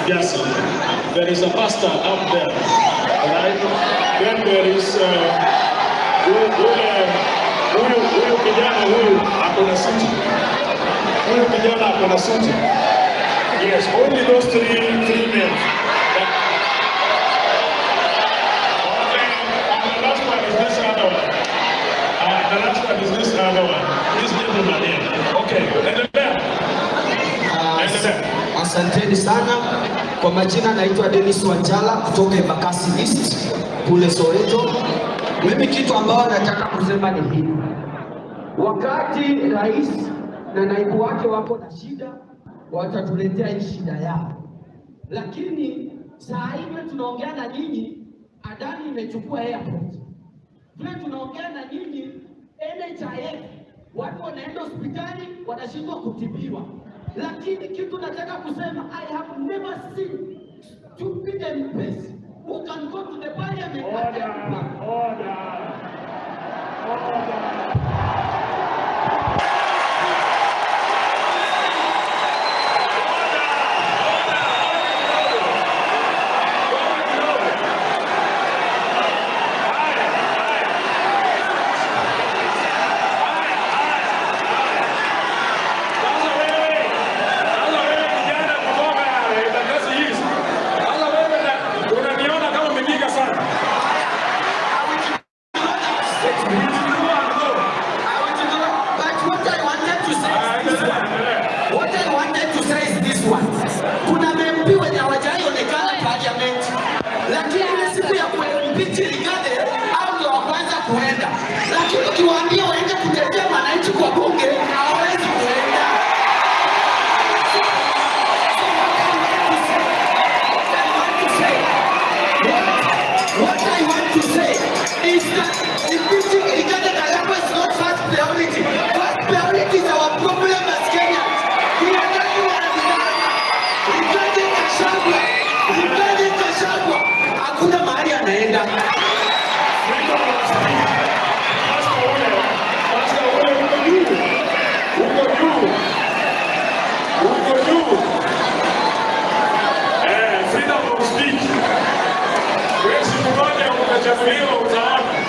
Yes, there is a pastor up there, right? Then there is yule huyu kijana, huyu ako na suti. Huyu kijana ako na suti. Yes, only those three men. Okay, and the last one is this other one. The last one is this other one. This gentleman here. Okay, endelea. Endelea. Asanteni sana. Kwa majina naitwa Dennis Wanjala kutoka Embakasi East kule Soweto. Mimi kitu ambayo nataka kusema ni hili: wakati rais na naibu wake wako na shida, watatuletea hii shida yao, lakini saa hii vile tunaongea na nyinyi, Adani imechukua airport. Vile tunaongea na nyinyi, NHIF watu wanaenda hospitali wanashindwa kutibiwa. Lakini kitu nataka kusema, I have never seen stupid MPs who can go to the parliament and Order, order, order. Order, kidogo. Haya, haya. Haya, haya, haya. Sasa wewe kijana kutoka Embakasi East. Sasa wewe unaniona kama mjinga sana. Withdraw and go. I want to know, but what I wanted to say is this one. What I wanted to say is this one. Kuna MP wenye hawajaionekana parliament, lakini ile siku ya kuimpeach Rigathi au ndio wa kwanza kuenda, lakini ukiwaambia waende kutetea wananchi kwa bunge hawawezi kuenda. So what I want to say, is that impeaching Rigathi Gachagua is not first priority. First priority is our problem as Kenyans. We are not wanadanganya. Rigathi Gachagua, Rigathi Gachagua, hakuna mahali anaenda. Freedom of speech. Pastor ule uko juu. Uko juu. Uko juu. Eh, freedom of speech. Wewe siku moja utachaguliwa, utaona.